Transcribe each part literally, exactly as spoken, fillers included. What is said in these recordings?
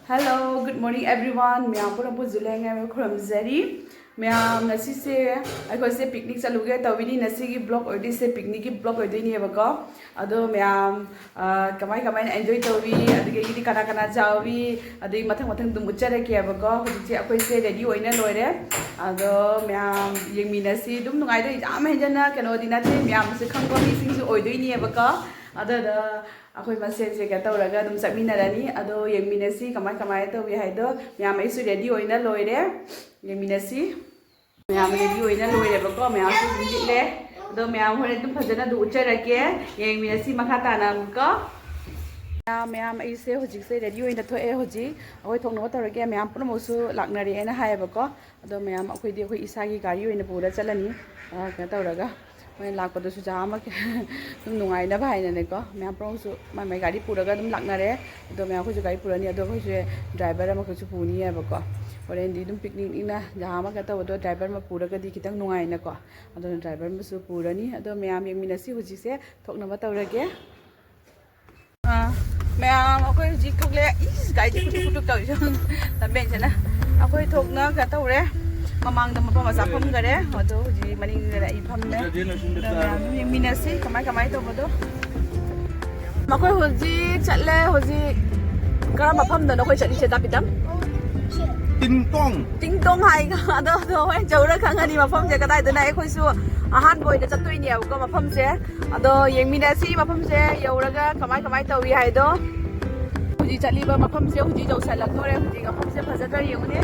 Hello, good morning everyone. ꯃꯌꯥꯝ ꯄꯨꯝꯅꯃꯛꯄꯨ ꯖꯨꯂꯦꯡ ꯍꯥꯏꯕ ꯈꯨꯔꯨꯝꯖꯔꯤ꯫ ꯃꯌꯥꯝ, ꯉꯁꯤꯁꯦ ꯑꯩꯈꯣꯏꯁꯦ picnic ꯆꯠꯂꯨꯒꯦ ꯇꯧꯕꯤꯅꯤ꯫ ꯉꯁꯤꯒꯤ vlog ꯑꯣꯏꯗꯣꯏꯁꯦ picnicꯀꯤ vlog ꯑꯣꯏꯗꯣꯏꯅꯦꯕꯀꯣ꯫ ꯑꯗꯣ ꯃꯌꯥꯝ, ꯑ, ꯀꯃꯥꯏ ꯀꯃꯥꯏꯅ enjoy ꯇꯧꯏ, ꯑꯗꯒꯤꯗꯤ ꯀꯅꯥ ꯀꯅꯥ ꯌꯥꯎꯏ, ꯑꯗꯒꯤ ꯃꯊꯪ ꯃꯊꯪ ꯑꯗꯨꯝ ꯎꯠꯆꯔꯛꯀꯦꯕꯀꯣ꯫ ꯍꯧꯖꯤꯛꯁꯦ ꯑꯩꯈꯣꯏꯁꯦ ready ꯑꯣꯏꯅ ꯂꯣꯏꯔꯦ꯫ ꯑꯗꯣ ꯃꯌꯥꯝ ꯌꯦꯡꯃꯤꯟꯅꯁꯤ꯫ ꯑꯗꯨꯝ ꯅꯨꯡꯉꯥꯏꯗꯣꯏ, ꯌꯥꯝ ꯍꯦꯟꯖꯟꯅ ꯀꯩꯅꯣꯗꯤ ꯅꯠꯇꯦ, ꯃꯌꯥꯝꯁꯨ ꯈꯪꯕ ꯃꯤꯁꯤꯡꯁꯨ ꯑꯣꯏꯗꯣꯏꯅꯦꯕꯀꯣ꯫ ꯑꯗꯨꯗ ꯑꯩꯈꯣꯏ ꯃꯁꯦꯟꯁꯦ ꯀꯩꯅꯣ ꯇꯧꯔꯒ ꯑꯗꯨꯝ ꯆꯠꯃꯤꯟꯅꯔꯅꯤ꯫ ꯑꯗꯣ ꯌꯦꯡꯃꯤꯟꯅꯁꯤ ꯀꯃꯥꯏ ꯀꯃꯥꯏꯅ ꯇꯧꯏ ꯍꯥꯏꯗꯣ꯫ ꯃꯌꯥꯝ, ꯑꯩꯁꯨ ready ꯑꯣꯏꯅ ꯂꯣꯏꯔꯦ, ꯌꯦꯡꯃꯤꯟꯅꯁꯤ꯫ ꯃꯌꯥꯝ ready ꯑꯣꯏꯅ ꯂꯣꯏꯔꯦꯕꯀꯣ, ꯃꯌꯥꯝꯁꯨ ꯑꯗꯨꯝ ꯂꯤꯠꯂꯦ꯫ ꯑꯗꯣ ꯃꯌꯥꯝ ꯍꯣꯔꯦꯟ ꯑꯗꯨꯝ ꯐꯖꯅ ꯑꯗꯨꯝ ꯎꯠꯆꯔꯛꯀꯦ꯫ ꯌꯦꯡꯃꯤꯟꯅꯁꯤ ꯃꯈꯥ ꯇꯥꯅ ꯑꯃꯨꯛꯀ꯫ ꯃꯌꯥꯝ, ꯃꯌꯥꯝ, ꯑꯩꯁꯦ ꯍꯧꯖꯤꯛꯁꯦ ready ꯑꯣꯏꯅ ꯊꯣꯛꯑꯦ꯫ ꯍꯧꯖꯤꯛ ꯑꯩꯈꯣꯏ ꯊꯣꯛꯅꯕ ꯇꯧꯔꯒꯦ꯫ ꯃꯌꯥꯝ ꯄꯨꯝꯅꯃꯛꯁꯨ ꯂꯥꯛꯅꯔꯦꯅ ꯍꯥꯏꯌꯦꯕꯀꯣ꯫ ꯑꯗꯣ ꯃꯌꯥꯝ, ꯑꯩꯈꯣꯏꯗꯤ ꯑꯩꯈꯣꯏ ꯏꯁꯥꯒꯤ ꯒꯥꯔꯤ ꯑꯣꯏꯅ ꯄꯨꯔ ꯆꯠꯂꯅꯤ꯫ ꯑ, ꯀꯩꯅꯣ ꯇꯧꯔꯒ ꯍꯣꯔꯦꯟ ꯂꯥꯛꯄꯗꯁꯨ ꯖꯍꯥ ꯑꯃ ꯑꯗꯨꯝ ꯅꯨꯡꯉꯥꯏꯅꯕ ꯍꯥꯏꯅꯅꯦꯀꯣ꯫ ꯃꯌꯥꯝ ꯄꯨꯝꯅꯃꯛꯁꯨ ꯃꯥꯏ ꯃꯥꯏ ꯒꯥꯔꯤ ꯄꯨꯔꯒ ꯑꯗꯨꯝ ꯂꯥꯛꯅꯔꯦ꯫ ꯑꯗꯣ ꯃꯌꯥꯝ ꯑꯩꯈꯣꯏꯁꯨ ꯒꯥꯔꯤ ꯄꯨꯔꯅꯤ꯫ ꯑꯗꯣ ꯑꯩꯈꯣꯏꯁꯦ driver ꯑꯃꯈꯛꯁꯨ ꯄꯨꯅꯤꯌꯦꯕꯀꯣ꯫ ꯍꯣꯔꯦꯟꯗꯤ ꯑꯗꯨꯝ picnicꯅꯤꯅ ꯖꯍꯥ ꯑꯃ ꯀꯩꯅꯣ ꯇꯧꯕꯗꯣ driver ꯑꯃ ꯄꯨꯔꯒꯗꯤ ꯈꯤꯇꯪ ꯅꯨꯡꯉꯥꯏꯅꯀꯣ꯫ ꯑꯗꯨꯅ driver ꯑꯃꯁꯨ ꯄꯨꯔꯅꯤ꯫ ꯑꯗꯣ ꯃꯌꯥꯝ ꯌꯦꯡꯃꯤꯟꯅꯁꯤ ꯍꯧꯖꯤꯛꯁꯦ ꯊꯣꯛꯅꯕ ꯇꯧꯔꯒꯦ꯫ ꯑꯥ, ꯃꯌꯥꯝ ꯑꯩꯈꯣꯏ ꯍꯧꯖꯤꯛ ꯊꯣꯛꯂꯦ꯫ ꯏꯁ, ꯒꯥꯔꯤꯁꯦ ꯈꯨꯇꯨꯛ ꯈꯨꯇꯨꯛ ꯇꯧꯔꯤꯁꯦ꯫ ꯂꯝꯕꯦꯟꯁꯤꯅ ꯑꯩꯈꯣꯏ ꯊꯣꯛꯅ ꯀꯩꯅꯣ ꯇꯧꯔꯦ꯫ ꯃꯃꯥꯡꯗ ꯃꯐꯝ ꯃꯆꯥ ꯐꯝꯈꯔꯦ꯫ ꯑꯗꯣ ꯍꯧꯖꯤꯛ ꯃꯅꯤꯡꯗ ꯑꯩ ꯐꯝꯃꯦ꯫ ꯑꯗꯣ ꯃꯌꯥꯝ ꯑꯗꯨꯝ ꯌꯦꯡꯃꯤꯟꯅꯁꯤ ꯀꯃꯥꯏ ꯀꯃꯥꯏ ꯇꯧꯕꯗꯣ꯫ ꯑꯩꯈꯣꯏ ꯍꯧꯖꯤꯛ ꯆꯠꯂꯦ꯫ ꯍꯧꯖꯤꯛ ꯀꯔꯝꯕ ꯃꯐꯝꯗꯅꯣ ꯑꯩꯈꯣꯏ ꯆꯠꯂꯤꯁꯦ, ꯇꯥꯄꯤꯇꯝ? ꯇꯤꯡꯇꯣꯡ꯫ ꯇꯤꯡꯇꯣꯡ ꯍꯥꯏꯒ ꯑꯗꯣ, ꯑꯗꯣ ꯍꯣꯔꯦꯟ ꯌꯧꯔ ꯈꯪꯉꯅꯤ ꯃꯐꯝꯁꯦ ꯀꯗꯥꯏꯗꯅ꯫ ꯑꯩꯈꯣꯏꯁꯨ ꯑꯍꯥꯟꯕ ꯑꯣꯏꯅ ꯆꯠꯇꯣꯏꯅꯦꯕꯀꯣ ꯃꯐꯝꯁꯦ꯫ ꯑꯗꯣ ꯌꯦꯡꯃꯤꯟꯅꯁꯤ ꯃꯐꯝꯁꯦ ꯌꯧꯔꯒ ꯀꯃꯥꯏ ꯀꯃꯥꯏ ꯇꯧꯏ ꯍꯥꯏꯗꯣ꯫ ꯍꯧꯖꯤꯛ ꯆꯠꯂꯤꯕ ꯃꯐꯝꯁꯦ ꯍꯧꯖꯤꯛ ꯌꯧꯁꯜꯂꯛꯇꯣꯔꯦ꯫ ꯍꯧꯖꯤꯛ ꯃꯐꯝꯁꯦ ꯐꯖꯗ꯭ꯔꯥ ꯌꯦꯡꯉꯨꯅꯦ꯫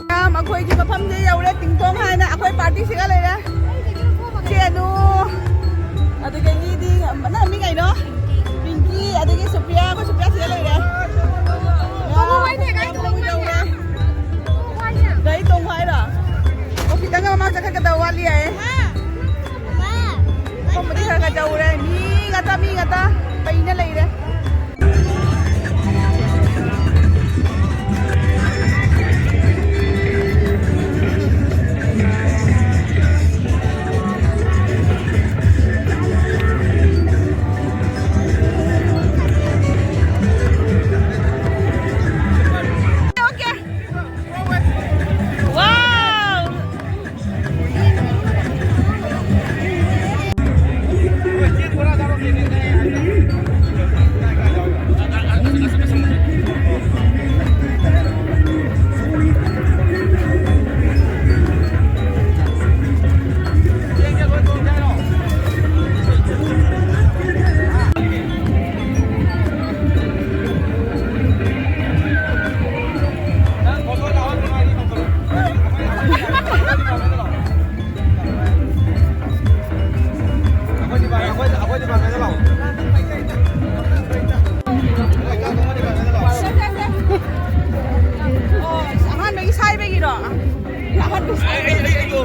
ꯃꯌꯥꯝ, ꯑꯩꯈꯣꯏꯒꯤ ꯃꯐꯝꯁꯦ ꯌꯧꯔꯦ, ꯇꯤꯡꯇꯣꯡ ꯍꯥꯏꯅ꯫ ꯑꯩꯈꯣꯏ partyꯁꯤꯒ ꯂꯩꯔꯦ꯫ ꯆꯦꯅꯨ, ꯑꯗꯨꯗꯒꯤꯗꯤ ꯅꯪ ꯃꯤꯡ ꯀꯩꯅꯣ? ꯄꯤꯡꯀꯤ, ꯑꯗꯒꯤ ꯁꯨꯄ꯭ꯔꯤꯌꯥ, ꯑꯩꯈꯣꯏ ꯁꯨꯄ꯭ꯔꯤꯌꯥꯁꯤꯒ ꯂꯩꯔꯦ꯫ ꯃꯌꯥꯝ, ꯌꯧꯔꯦ꯫ ꯒꯥꯔꯤ ꯇꯣꯡꯕ ꯍꯥꯏꯔꯣ? ꯑꯣ, ꯈꯤꯇꯪ ꯃꯃꯥꯡ ꯆꯠꯈꯠꯀꯗꯕ ꯋꯥꯠꯂꯤ ꯍꯥꯏꯌꯦ꯫ ꯃꯐꯝꯕꯨꯗꯤ ꯈꯔ ꯈꯔ ꯌꯧꯔꯦ꯫ ꯃꯤ ꯉꯥꯛꯇ, ꯃꯤ ꯉꯥꯛꯇ ꯄꯩꯅ ꯂꯩꯔꯦ꯫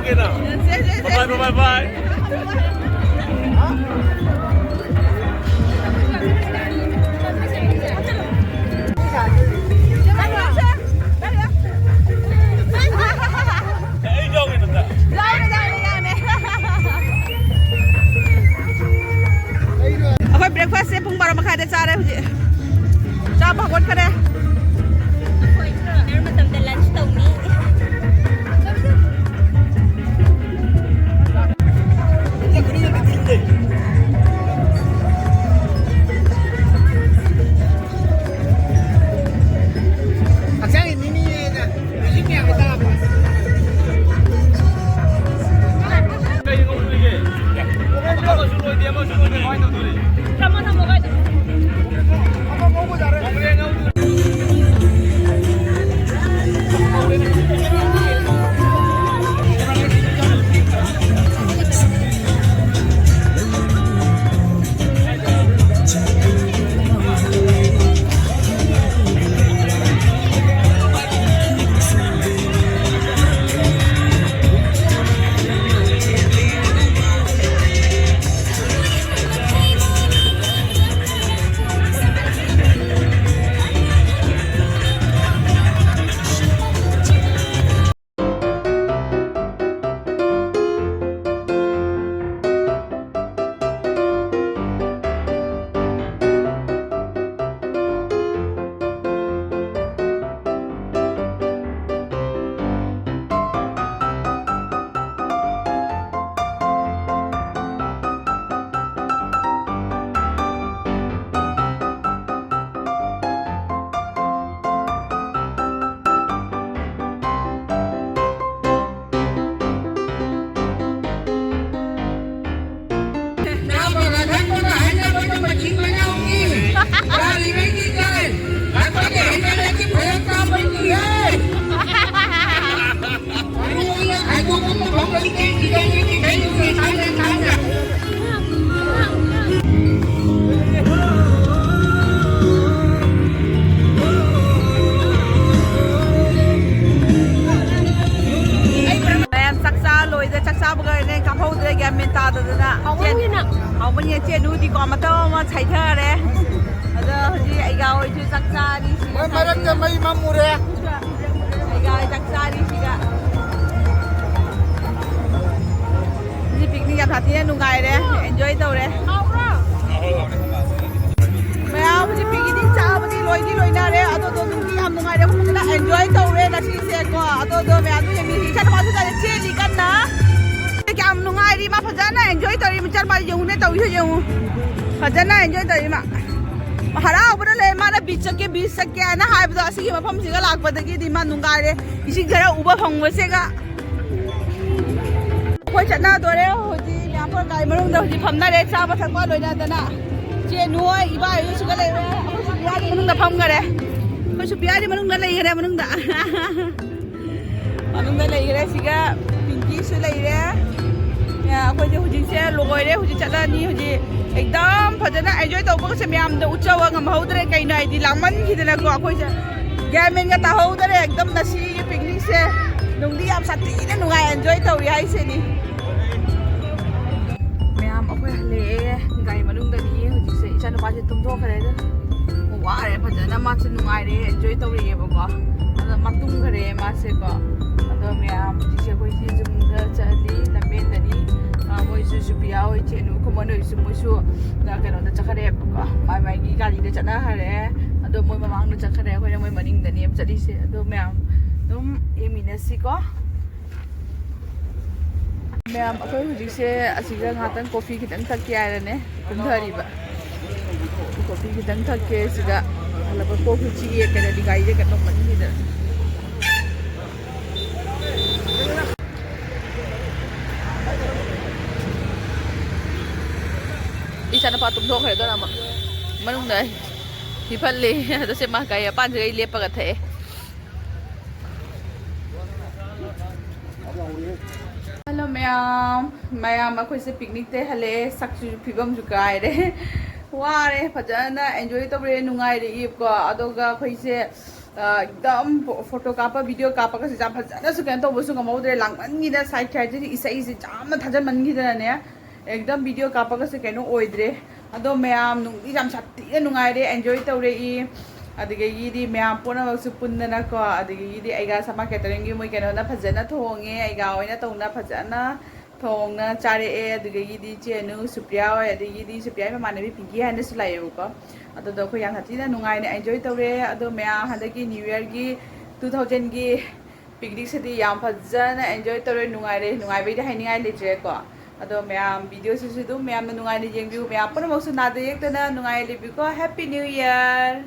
Bye, bye, bye, bye. ꯑꯩꯈꯣꯏ breakfastꯁꯦ ꯄꯨꯡ ꯕꯥꯔꯣ ꯃꯈꯥꯏꯗ ꯆꯥꯔꯦ ꯍꯧꯖꯤꯛ꯫ ꯆꯥꯕ ꯍꯧꯒꯠꯈꯔꯦ꯫ ꯑꯩꯈꯣꯏ dinner ꯃꯇꯝꯗ lunch ꯇꯧꯅꯤ꯫ ꯍꯛꯆꯥꯡꯒꯤ ꯃꯤꯅꯤꯅꯦꯅ ꯃ꯭ꯌꯨꯖꯤꯛ ꯃꯌꯥꯝꯗꯣ ꯇꯥꯕ꯭ꯔꯥ? ꯀꯩ ꯉꯧꯗꯣꯏꯒꯦ? ꯑꯃꯁꯨ ꯂꯣꯏꯗꯦ, ꯑꯃꯁꯨ ꯂꯣꯏꯗꯦ, ꯀꯃꯥꯏꯅ ꯇꯧꯗꯣꯔꯤ? ꯊꯝꯃꯣ, ꯊꯝꯃꯣ, ꯀꯥꯏꯗ? ꯆꯥꯕꯒ ꯊꯛꯄꯒ ꯍꯥꯏꯅꯕꯗ ꯃꯆꯤꯟ ꯃꯅꯥꯎꯒꯤ ꯆꯥꯔꯤꯉꯩꯒꯤ ꯆꯥꯏ, ꯊꯛꯄꯒꯤ ꯍꯩꯅꯔꯗꯤ ꯐꯔꯛ ꯇꯥꯕꯅꯤꯍꯦ꯫ ꯈꯥꯏꯗꯣꯛꯄ ꯐꯪꯕ ꯏꯆꯦ ꯏꯆꯦ ꯏꯆꯦ ꯏꯆꯦ ꯏꯆꯦ ꯊꯥꯏꯅ ꯊꯥꯏꯅ꯫ ꯃꯌꯥꯝ ꯆꯥꯛ ꯆꯥ ꯆꯥꯗꯗꯅ ꯍꯥꯎꯃꯟꯒꯤꯅ꯫ ꯍꯥꯎꯃꯟꯒꯤꯅ ꯆꯦ ꯅꯨꯗꯤꯀꯣ ꯃꯇꯧ ꯑꯃ ꯁꯩꯊꯔꯦ꯫ ꯑꯗꯣ ꯍꯧꯖꯤꯛ ꯑꯩꯒ ꯍꯣꯏꯁꯨ ꯆꯥꯛ ꯆꯥꯔꯤ꯫ ꯁꯤꯒ ꯃꯣꯏ ꯃꯔꯛꯇ ꯆꯥꯔꯤ꯫ ꯃꯩ ꯃꯝꯃꯨꯔꯦ꯫ ꯑꯩꯒ ꯆꯥꯛ ꯆꯥꯔꯤ ꯁꯤꯒ꯫ ꯍꯧꯖꯤꯛ picnic ꯌꯥꯝ ꯁꯥꯊꯤꯅ ꯅꯨꯡꯉꯥꯏꯔꯦ, enjoy ꯇꯧꯔꯦ꯫ ꯍꯥꯎꯕ꯭ꯔꯣ? ꯃꯌꯥꯝ ꯍꯧꯖꯤꯛ picnic ꯆꯥꯕꯗꯤ ꯂꯣꯏꯗꯤ ꯂꯣꯏꯅꯔꯦ꯫ ꯑꯗꯣ ꯑꯗꯣ ꯅꯨꯡꯗꯤ ꯌꯥꯝ ꯅꯨꯡꯉꯥꯏꯔꯦ꯫ ꯐꯖꯅ enjoy ꯇꯧꯔꯦ ꯉꯁꯤꯁꯦꯀꯣ꯫ ꯑꯗꯣ ꯑꯗꯣ ꯃꯌꯥꯝꯗꯣ ꯌꯦꯡꯕꯤꯌꯨ꯫ ꯏꯆꯥ ꯅꯨꯄꯥꯁꯨ ꯀꯟꯅ ꯆꯦꯜꯂꯤ ꯀꯟꯅ꯫ ꯀꯌꯥꯝ ꯅꯨꯡꯉꯥꯏꯔꯤ ꯃꯥ, ꯐꯖꯅ enjoy ꯇꯧꯔꯤ꯫ ꯏꯆꯥ ꯅꯨꯄꯥꯁꯨ ꯌꯦꯡꯉꯨꯅꯦ ꯇꯧꯔꯤꯁꯦ ꯌꯦꯡꯉꯨ꯫ ꯐꯖꯅ enjoy ꯇꯧꯔꯤ ꯃꯥ꯫ ꯍꯔꯥꯎꯕꯅ ꯂꯩ꯫ ꯃꯥꯅ beach ꯆꯠꯀꯦ, beach ꯆꯠꯀꯦ ꯍꯥꯏꯅ ꯍꯥꯏꯕꯗꯣ ꯑꯁꯤꯒꯤ ꯃꯐꯝꯁꯤꯒ ꯂꯥꯛꯄꯗꯒꯤꯗꯤ ꯃꯥ ꯅꯨꯡꯉꯥꯏꯔꯦ꯫ ꯏꯁꯤꯡ ꯈꯔ ꯎꯕ ꯐꯪꯕꯁꯤꯒ꯫ ꯑꯩꯈꯣꯏ ꯆꯠꯅꯗꯣꯔꯦ ꯍꯧꯖꯤꯛ꯫ ꯃꯌꯥꯝ ꯄꯨꯔ ꯒꯥꯔꯤ ꯃꯅꯨꯡꯗ ꯍꯧꯖꯤꯛ ꯐꯝꯅꯔꯦ, ꯆꯥꯕ ꯊꯛꯄ ꯂꯣꯏꯅꯗꯅ꯫ ꯆꯦ ꯅꯣꯏ ꯏꯕꯥ ꯍꯣꯏꯁꯨ ꯁꯤꯗ ꯂꯩꯔꯦ꯫ ꯑꯩꯈꯣꯏꯁꯨ ꯕꯤꯍꯥꯔꯤ ꯃꯅꯨꯡꯗ ꯐꯝꯈꯔꯦ꯫ ꯑꯩꯈꯣꯏꯁꯨ ꯕꯤꯍꯥꯔꯤ ꯃꯅꯨꯡꯗ ꯂꯩꯈꯔꯦ ꯃꯅꯨꯡꯗ꯫ ꯃꯅꯨꯡꯗ ꯂꯩꯈꯔꯦ꯫ ꯁꯤꯒ ꯄꯤꯡꯀꯤꯁꯨ ꯂꯩꯔꯦ꯫ ꯑꯩꯈꯣꯏꯁꯦ ꯍꯧꯖꯤꯛꯁꯦ ꯂꯣꯏꯔꯦ꯫ ꯍꯧꯖꯤꯛ ꯆꯠꯂꯅꯤ꯫ ꯍꯧꯖꯤꯛ ꯑꯦꯛꯗꯝ ꯐꯖꯅ enjoy ꯇꯧꯕꯒꯁꯦ ꯃꯌꯥꯝꯗ ꯎꯠꯆꯕ ꯉꯝꯍꯧꯗ꯭ꯔꯦ꯫ ꯀꯩꯅꯣ ꯍꯥꯏꯗꯤ ꯂꯥꯡꯃꯟꯈꯤꯗꯅꯀꯣ ꯑꯩꯈꯣꯏꯁꯦ ꯒ꯭ꯌꯥꯟ ꯃꯦꯟꯒ ꯇꯥꯍꯧꯗꯔꯦ꯫ ꯑꯦꯛꯗꯝ ꯉꯁꯤꯒꯤ picnicꯁꯦ ꯅꯨꯡꯗꯤ ꯌꯥꯝ ꯁꯥꯊꯤꯅ ꯅꯨꯡꯉꯥꯏ, enjoy ꯇꯧꯔꯤ ꯍꯥꯏꯁꯤꯅꯤ꯫ ꯃꯌꯥꯝ ꯑꯩꯈꯣꯏ ꯍꯜꯂꯛꯑꯦ꯫ ꯒꯥꯔꯤ ꯃꯅꯨꯡꯗꯅꯤ ꯍꯧꯖꯤꯛꯁꯦ꯫ ꯏꯆꯥꯅꯨꯄꯥꯁꯦ ꯇꯨꯝꯊꯣꯛꯈ꯭ꯔꯦ꯫ ꯑꯗꯨ ꯋꯥꯔꯦ ꯐꯖꯅ꯫ ꯃꯥꯁꯦ ꯅꯨꯡꯉꯥꯏꯔꯦ, enjoy ꯇꯧꯔꯛꯑꯦꯕꯀꯣ꯫ ꯑꯗꯣ ꯃꯥ ꯇꯨꯝꯈ꯭ꯔꯦ ꯃꯥꯁꯦꯀꯣ꯫ ꯑꯗꯣ ꯃꯌꯥꯝ ꯍꯧꯖꯤꯛꯁꯦ ꯑꯩꯈꯣꯏꯁꯤ ꯌꯨꯝꯗ ꯆꯠꯂꯤ꯫ ꯂꯝꯕꯦꯟꯗꯅꯤ꯫ ꯑ, ꯃꯣꯏꯁꯨ ꯖꯨꯄꯤꯌꯥ ꯍꯣꯏ, ꯆꯦꯅꯨ, ꯈꯨꯃꯟ ꯍꯣꯏꯁꯨ ꯃꯣꯏꯁꯨ, ꯑ, ꯀꯩꯅꯣꯗ ꯆꯠꯈ꯭ꯔꯦꯕꯀꯣ꯫ ꯃꯥꯏ ꯃꯥꯏꯒꯤ ꯒꯥꯔꯤꯗ ꯆꯠꯅꯈ꯭ꯔꯦ꯫ ꯑꯗꯣ ꯃꯣꯏ ꯃꯃꯥꯡꯗ ꯆꯠꯈ꯭ꯔꯦ꯫ ꯑꯩꯈꯣꯏꯅ ꯃꯣꯏ ꯃꯅꯤꯡꯗꯅꯦꯕ ꯆꯠꯂꯤꯁꯦ꯫ ꯑꯗꯣ ꯃꯌꯥꯝ ꯑꯗꯨꯝ ꯌꯦꯡꯃꯤꯟꯅꯁꯤꯀꯣ꯫ ꯃꯌꯥꯝ ꯑꯩꯈꯣꯏ ꯍꯧꯖꯤꯛꯁꯦ ꯑꯁꯤꯗ ꯉꯥꯛꯇꯪ coffee ꯈꯤꯇꯪ ꯊꯛꯀꯦ ꯍꯥꯏꯔꯅꯦ ꯀꯨꯝꯊꯔꯤꯕ꯫ Coffee ꯈꯤꯇꯪ ꯊꯛꯀꯦ ꯁꯤꯗ꯫ ꯍꯜꯂꯛꯄ ꯀꯣꯛꯁꯨ ꯆꯤꯛꯑꯦ, ꯀꯩꯅꯣꯗꯤ ꯒꯥꯔꯤꯁꯦ ꯀꯩꯅꯣ ꯃꯅꯤꯡꯁꯤꯗ꯫ ꯏꯆꯥꯅꯨꯄꯥ ꯇꯨꯝꯊꯣꯛꯈ꯭ꯔꯦ꯫ ꯑꯗꯨꯅ ꯑꯃꯨꯛ ꯃꯅꯨꯡꯗ ꯍꯤꯞꯍꯜꯂꯦ꯫ ꯑꯗꯣ ꯁꯦ ꯃꯥ ꯒꯥꯔꯤ ꯃꯄꯥꯟꯁꯤꯗ ꯑꯩ ꯂꯦꯞꯄꯒ ꯊꯛꯑꯦ꯫ Hello ꯃꯌꯥꯝ, ꯃꯌꯥꯝ ꯑꯩꯈꯣꯏꯁꯦ picnicꯇꯩ ꯍꯜꯂꯛꯑꯦ꯫ ꯁꯛꯁꯤꯁꯨ ꯐꯤꯕꯝꯁꯨ ꯀꯥꯏꯔꯦ꯫ ꯋꯥꯔꯦ꯫ ꯐꯖꯅ enjoy ꯇꯧꯔꯦ, ꯅꯨꯡꯉꯥꯏꯔꯛꯏꯀꯣ꯫ ꯑꯗꯨꯒ ꯑꯩꯈꯣꯏꯁꯦ, ꯑ, ꯑꯦꯛꯗꯝ photo ꯀꯥꯞꯄ, video ꯀꯥꯞꯄꯒꯁꯨ ꯌꯥꯝ ꯐꯖꯅꯁꯨ ꯀꯩꯅꯣ ꯇꯧꯕꯁꯨ ꯉꯝꯍꯧꯗ꯭ꯔꯦ꯫ ꯂꯥꯡꯃꯟꯈꯤꯗꯅ side ꯈꯔꯗꯤ ꯏꯁꯩꯁꯦ ꯌꯥꯝꯅ ꯊꯥꯖꯟꯃꯟꯈꯤꯗꯅꯅꯦ꯫ ꯑꯦꯛꯗꯝ ꯚꯤꯗꯤꯑꯣ ꯀꯥꯞꯄꯒꯁꯦ ꯀꯩꯅꯣ ꯑꯣꯏꯗ꯭ꯔꯦ꯫ ꯑꯗꯣ ꯃꯌꯥꯝ ꯅꯨꯡꯗꯤ ꯌꯥꯝ ꯁꯥꯊꯤꯅ ꯅꯨꯡꯉꯥꯏꯔꯦ, ꯑꯦꯟꯖꯣꯏ ꯇꯧꯔꯛꯏ꯫ ꯑꯗꯨꯗꯒꯤꯗꯤ ꯃꯌꯥꯝ ꯄꯨꯝꯅꯃꯛꯁꯨ ꯄꯨꯟꯗꯅꯀꯣ, ꯑꯗꯨꯗꯒꯤꯗꯤ ꯑꯩꯒ ꯁꯃꯥ ꯀꯦꯇꯔꯤꯡꯒꯤ ꯃꯣꯏ ꯀꯩꯅꯣꯅ ꯐꯖꯅ ꯊꯣꯡꯉꯦ, ꯑꯩꯒ ꯑꯣꯏꯅ ꯇꯧꯅ ꯐꯖꯅ ꯊꯣꯡꯅ ꯆꯥꯔꯛꯑꯦ꯫ ꯑꯗꯨꯗꯒꯤꯗꯤ ꯏꯆꯦ ꯑꯅꯨ, ꯁꯨꯄ꯭ꯔꯤꯌꯥ ꯍꯣꯏ, ꯑꯗꯒꯤꯗꯤ ꯁꯨꯄ꯭ꯔꯤꯌꯥꯒꯤ ꯃꯃꯥꯟꯅꯕꯤ ꯄꯤꯡꯀꯤ ꯍꯥꯏꯅꯁꯨ ꯂꯥꯛꯑꯦꯕꯀꯣ꯫ ꯑꯗꯨꯗꯣ ꯑꯩꯈꯣꯏ ꯌꯥꯝ ꯁꯥꯊꯤꯅ ꯅꯨꯡꯉꯥꯏꯅ ꯑꯦꯟꯖꯣꯏ ꯇꯧꯔꯦ꯫ ꯑꯗꯣ ꯃꯌꯥꯝ ꯍꯟꯗꯛꯀꯤ ꯅ꯭ꯌꯨ ꯌꯔꯒꯤ ꯇꯨ ꯊꯥꯎꯖꯟꯒꯤ ꯄꯤꯛꯅꯤꯛꯁꯤꯗꯤ ꯌꯥꯝ ꯐꯖꯅ ꯑꯦꯟꯖꯣꯏ ꯇꯧꯔꯦ, ꯅꯨꯡꯉꯥꯏꯔꯦ, ꯅꯨꯡꯉꯥꯏꯕꯩꯗꯤ ꯍꯥꯏꯅꯤꯡꯉꯥꯏ ꯂꯩꯇ꯭ꯔꯦꯀꯣ꯫ ꯑꯗꯣ ꯃꯌꯥꯝ ꯚꯤꯗꯤꯑꯣꯁꯤꯁꯨ ꯑꯗꯨꯝ ꯃꯌꯥꯝꯅ ꯅꯨꯡꯉꯥꯏꯅ ꯌꯦꯡꯕꯤꯌꯨ, ꯃꯌꯥꯝ ꯄꯨꯝꯅꯃꯛꯁꯨ ꯅꯥꯗ ꯌꯦꯛꯇꯅ ꯅꯨꯡꯉꯥꯏꯅ ꯂꯩꯕꯤꯌꯨꯀꯣ꯫ Happy New Year!